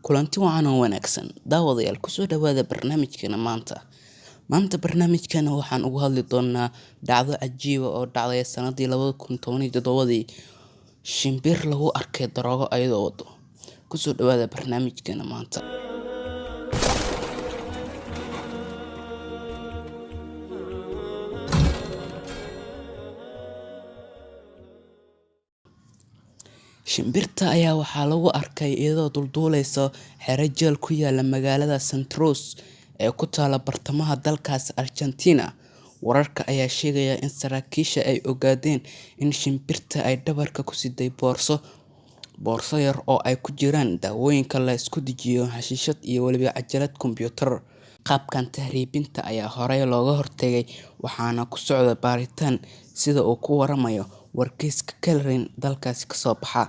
Kulanti wacan oo wanaagsan daawadayaal, kusoo dhawaada barnaamijkeena maanta. Maanta barnaamijkeena waxaan ugu hadli doonaa dhacdo cajiiba oo dhacday sanadii 2017-dii, shimbir lagu arkay daroogo ayadoo wado. Kusoo dhawaada barnaamijkeena maanta. Shimbirta ayaa waxaa lagu arkay iyadoo dulduuleysa xero jeel ku yaala magaalada Santa Cruz ee ku taala bartamaha dalkaas Argentina. Wararka ayaa sheegaya in saraakiisha ay ogaadeen in shimbirta ay dhabarka ku siday boorso yar oo ay ku jiraan daawooyinka la isku dejiyo, xashiishad iyo weliba cajalad kombiyuutar. Qaabkan tahriibinta ayaa horey looga hortagay, waxaana ku socda baaritaan, sida uu ku waramayo wargeyska Clarín dalkaasi kasoo baxa.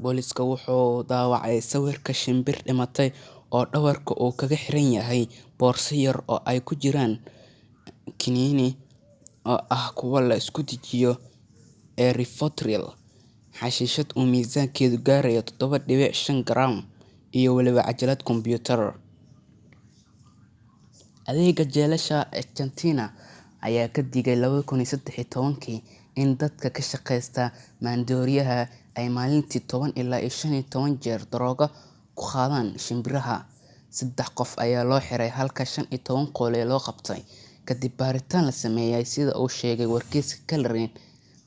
Booliiska wuxuu daawacay sawirka shimbir dhimatay oo dhabarka uu kaga xiran yahay boorso yar oo ay ku jiraan kiniini oo ah kuwa la isku dejiyo ee Rivotril, xashiishad uu miisaankeedu gaarayo 7.5 garam iyo weliba cajalad kombiyuutar. Adeegga jeelasha Argentina ayaa ka digay 2013-kii in dadka ka shaqeysta maandooriyaha ay maalintii 10 ilaa 15 jeer daroogo ku qaadaan shimbiraha. Saddex qof ayaa loo xiray halka 15 qole loo qabtay kadib baaritaan la sameeyay, sida uu sheegay wargeyska Clarín.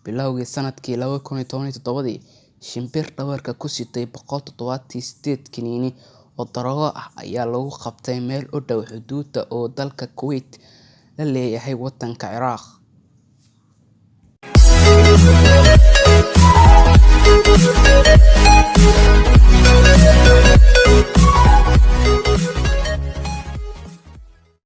Bilowgii sanadkii 2017-dii, shimbir dhabarka ku sitay 178 kiniini oo daroogo ah ayaa lagu qabtay meel u dhow xuduudda uu dalka Kuwait la leeyahay wadanka Ciraaq.